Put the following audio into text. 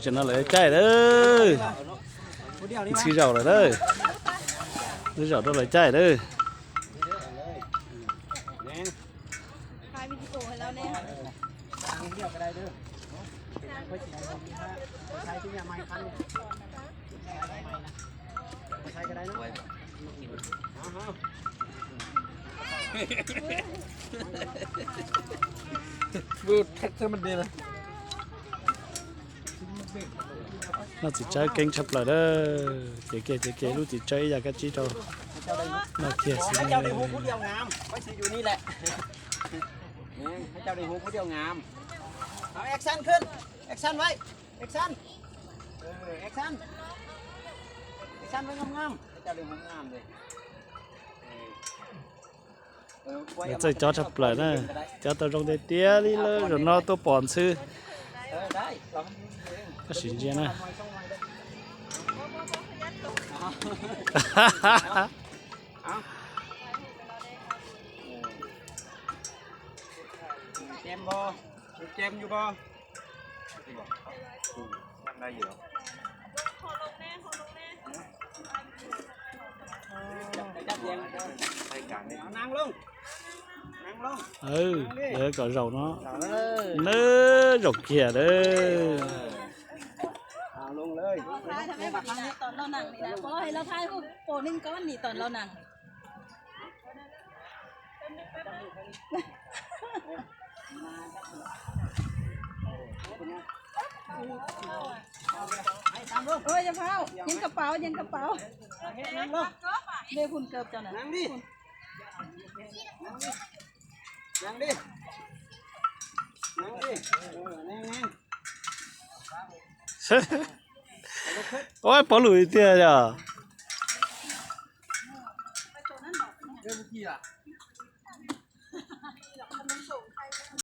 Tam no lawv caij lawm. Ntxhw zaum lawm na. Ntxhw zaum rau lawv caij lawm. Noj txiv tsawb keeb tshaj plaws na. Ces kiag ces kiag lub txiv tsawb ib yam kab tsib rau. Noj kiag xwb. Lawv txawj cob tshaj plaws na. Cob tau zoo tiag tiag li lawm, zaum no tuaj pom ntxhw. Koj sim ntsia na. Lawv kom zaum no. Nab zaum kiag lawm. Ua, yog phauj, yees kab paus, yees kab paus. Mej phun kawg cov na. Ua, pov lwm tiag yog.